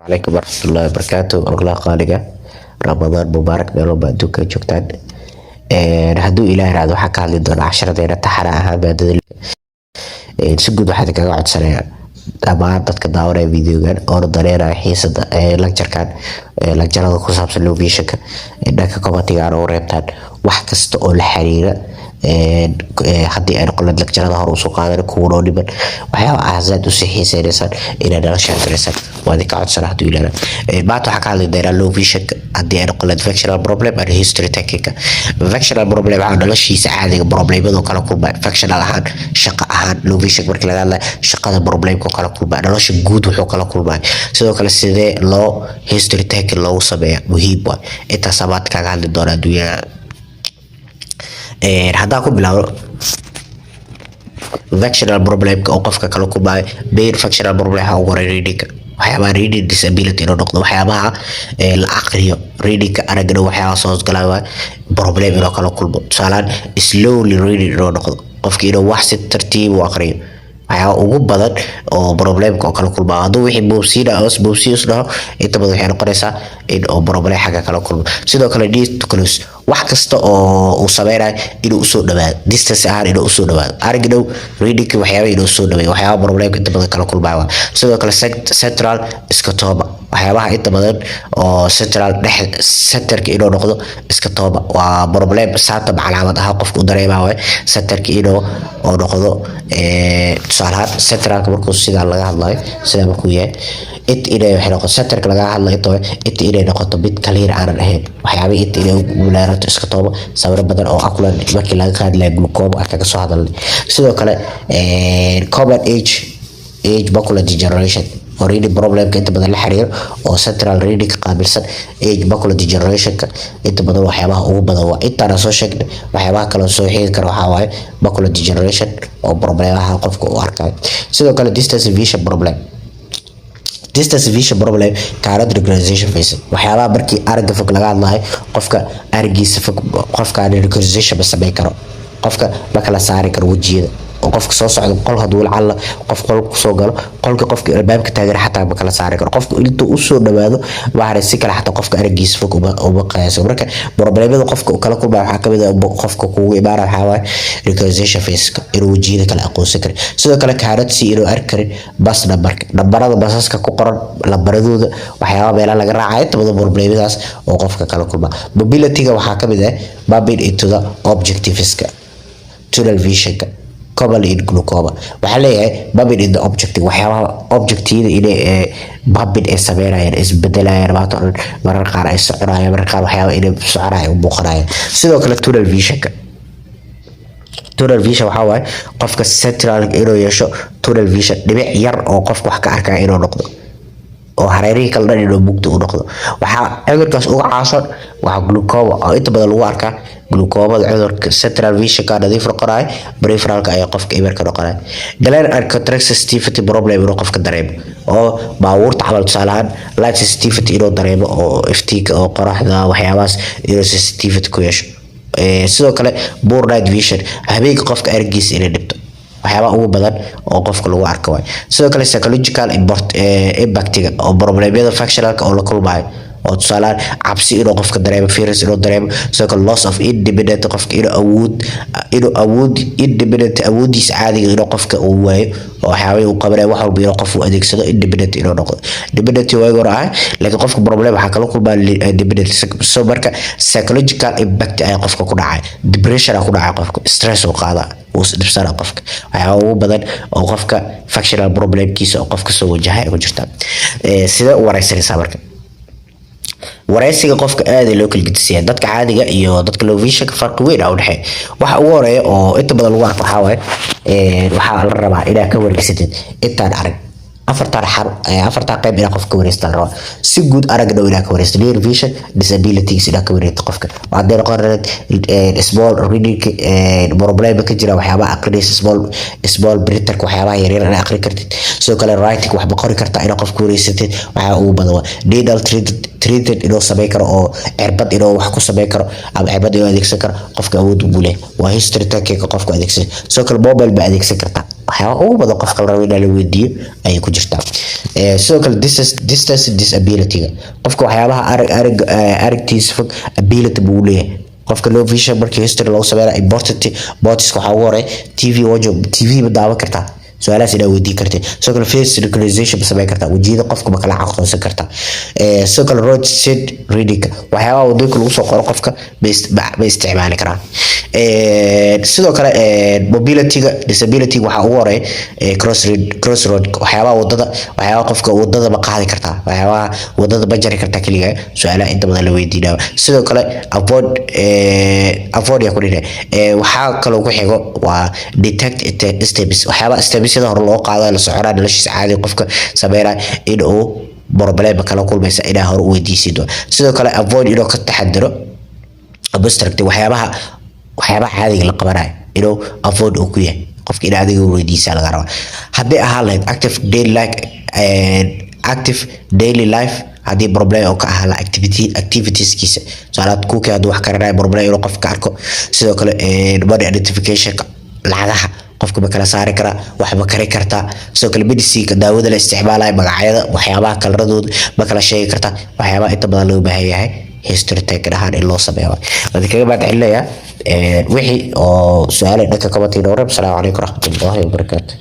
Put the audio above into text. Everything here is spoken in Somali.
Calaykum waraxmatullaahi wabarakaatu. Ololaha qaaliga, Ramadaan mubaarak meel walba adduunka joogtaan. Hadduu Ilaah raado, waxaa ka hadli doonaa casharadeena taxana ahaa maadada. Si guud waxaan kaga codsanayaa dhammaan dadka daawanaya videogan oona daneynaya xiisada lecturekan, lecturada ku saabsan low visionka, dhanka commentiga aan ugu reebtaan wax kasta oo la xiriira, haddii ay noqon lecturada hore usoo qaadan, kuwa noo dhiman, waxyaaba ah zaad usii xiiseynaysaan inaad nala share garaysaan, waa idinka codsana. Hadduu Ilaah, maanta waxaa ka hadli doonaa low vision, haddii ay noqon lahayd functional problem and history taking. Functional problem waxaa noloshiisa caadiga problemadoo kala kulma, functional ahaan, shaqo ahaan. Low vision markii laga hadlayo, shaqada problemka oo kala kulma, nolosha guud wuxuu kala kulmaya. Sidoo kale, sidee loo history taking loogu sameeya muhiim waay. Intaasaa maanta kaga hadli doonaa adduunyada. Haddaan ku bilaabo functional problemka oo qofka kala kulmayo, main functional problem waxaa ugu horeeya readingka, waxyaabaha reading disability inuu noqdo, waxyaabaha la aqriyo, readingka aragna waxyaabaha soo hoosgalaya waay. Problem inuu kala kulmo, tusaalehaan slowly reading inuu noqdo, qofki inuu wax si tartiib u aqriyo. Waxyaaba ugu badan oo problemka oo kala kulmaa, hadduu wixii boobsiina boobsiis dhaho, inta badan waxay noqonaysaa in uu problem xagga kala kulmo. Sidoo kale, need to close, wax kasta oo uu sameynayo inuu usoo dhawaado, distance ahaan inuu usoo dhawaado, arag dhow, readingki waxyaaba inuu usoo dhaweeyo, waxyaaba problemka inta badan kala kulmaya waa. Sidoo kale, central scotoma, waxyaabaha inta badan oo central dhex centerka inuu noqdo scotoma, waa problem symptom, calaamad ahaan qofka u dareemaa waay. Centerka inuu oo noqdo, tusaale ahaan centralka markuu sidaa laga hadlayo, sidaa markuu yahay, int inay waxay noqoto centerka laga hadlayo inta inta inay noqoto mid clear aanan ahayn, waxyaaba inta inay uleerato scotoma. Sawiro badan oo ocular markii laga qaadi lahaa glaucoma aan kaga soo hadalnay. Sidoo kale, common age macular degeneration oo reading problemka inta badan la xiriiro, oo central reading ka qaabilsan, age macular degenerationka inta badan waxyaabaha ugu badan waa intaana soo sheegnay. Waxyaabaha kale oo soo xigi kara waxaa waaye macular degeneration oo problemaha qofka uu arkayo. Sidoo kale, distance vision problem. Distance vision problem, cannot recognition face, waxyaabaha markii aragga fog laga hadlayo, qofka araggiisa fog, qofka recognition ma sameyn karo, qofka ma kala saari karo wejiyada oo qofka soo socda. Qol hadduu lacalla qof qol kusoo galo, qolka qofka albaabka taagan xataa ma kala saari karo. Qofka intuu usoo dhawaado waxaana si kale xataa qofka araggiisa fog uma qiyaaso. Marka problemada qofka kala kulmaya waxaa kamid ah qofka kugu imaanaya waxaa waaye recognition face, inuu wejiyada kala aqoonsan karin. Sidoo kale, cannot see, inuu arki karin bus numberka, nambarada basaska ku qoran, lambaradooda, waxyaaba meelaha laga raacayo. Inta badan problemadaas oo qofka kala kulma. Mobilityga waxaa kamid ah bumping into the objectiveska, tunnel visionka common in glaucoma. Waxaa leeyahay bumping in the objective, waxyaabaha objectyada inay bumping ay sameynayaan, isbedelayaan maanta o dhan, marar qaar ay soconayaan, marar qaar waxyaaba inay soconayaan u muuqanayaan. Sidoo kale, tunnel visionka. Tunnel vision waxaa waaye qofka central inuu yeesho tunnel vision, dhibic yar oo qofka wax ka arkaya inuu noqdo, oo hareerihii kale dhan inuu mugdi u noqdo. Waxaa cudurkaas uga caasan waa glaucoma, oo inta badan lagu arkaa glaucomada. Cudurka central visionka nadiif noqonaya, peripheralka ayaa qofka eberka noqonaya. Glare and contrast sensitivity problem inuu qofka dareemo, oo baabuurta camal, tusaale ahaan light sensitivity inuu dareemo, oo iftiinka oo qoraxda, waxyaabahaas inuu sensitivity ku yeesho. Sidoo kale, poor night vision, habeenka qofka araggiisa inay dhibto, waxyaabaha ugu badan oo qofka lagu arko waay. Sidoo kale, psychological impactiga oo problemyada functionalka oo la kulmayo, oo tusaalehaan cabsi inuu qofka dareemo, fears inuu dareemo. Sidoo kale, loss of independent, qofka inuu awood independent, awoodiisa caadiga inuu qofka uu waayo, oo waxyaabihii uu qabanayo, wax walba inuu qof uu adeegsado, independent inuu noqdo. Dependent waagi hore ahay, laakiin qofka problem waxaa kala kulmaa dependent. So marka psychological impact ayaa qofka ku dhacay, depression aa ku dhacay, qofka stress uu qaadaa, wuu isdhibsana qofka. Waxyaaba ugu badan oo qofka functional problemkiisa oo qofka soo wajahay ku jirta. Sidee u wareysanaysaa? Marka wareysiga qofka aad loo kala gedisiyaa, dadka caadiga iyo dadka low visionka farqi weyn aa u dhexeeya. Waxa ugu horeeya oo inta badan lagu arko waxaa waaye, waxaa la rabaa inaad ka wareysatid intaan arag afartan xar, afartan qayb inaad qofka ka wareysata la rabaa. Si guud, arag dhow inaad ka wareysato, near vision disabilities inaad ka wareegto qofka, hadday noqon lahayd small reading problem ka jira, waxyaabaha aqrinaysa, small printerka, waxyaabaha yaryar inaad aqrin kartid. Sidoo kale, writing, waxba qori kartaa, inaad qofka wareysatid. Waxaa ugu badan waa needle treated inuu sameyn karo, oo cirbad inuu wax ku sameyn karo ama cirbad inuu adeegsan karo, qofka awood ugu leh. Waa history taking qofka adeegsan. Sidoo kale, mobile ba adeegsan kartaa. Waxyaaba ugu badan qofka la rabo in la weydiiyo ayay ku jirtaa. Sidoo kale distance disability-ga, qofka waxyaabaha arag aragtiisa fog ability buu leeyahay. Qofka low vision markii history lagu sameeyo, important points waxaa ugu horeeya TV watch, TV ma daawan kartaa? Su-aalahaas inaad weydiin kartid. Sidoo kale face recognition ma sameyn kartaa? Wejiyada qofka ma kala aqoonsan kartaa? Sidoo kale road sign reading, waxyaabaha wadooyinka lagu soo qoro qofka ma isticmaali karaa? Sidoo kale mobility-ga disability waxaa ugu horeeya crossroad, waxyaabaha wadada, waxyaabaha qofka wadada ma qaadi kartaa? Waxyaabaha wadada ma jari kartaa keliga? Su-aalaha inta badan la weydiinayo. Sidoo kale avoid yaa ku dhine. Waxaa kaloo ku xigo waa detect steps, waxyaabaha stepsyada hore loo qaado, la soconaa, noloshiisa caadi qofka sameynaya in uu problem kala kulmaysa inaa hore u weydiisid. Sidoo kale avoid inuu ka taxadiro obstruct, waxyaabaha caadiga la qabanayo inuu avoid uu ku yahay qofka, in adiga weydiisaa laga rabaa. Haddii ahaan lahayd active daily life, haddii problem oo ka ahaa la activitieskiisa, tusaalaad cooking, hadduu wax karanayo, problem inuu qofka arko. Sidoo kale body identification, lacagaha qofka ma kala saari karaa? Wax ma kari kartaa? Sidoo kale medicine, daawada la isticmaalayo, magacyada, waxyaabaha kalaradooda ma kala sheegi kartaa? Waxyaabaha inta badan loo baahan yahay history taking ahaan in loo sameeyo. Waan kaga mahad celinayaa. Wixii oo su-aale dhanka comment inoo reeb. Asalaamu calaykum waraxmatullaahi wabarakaatu.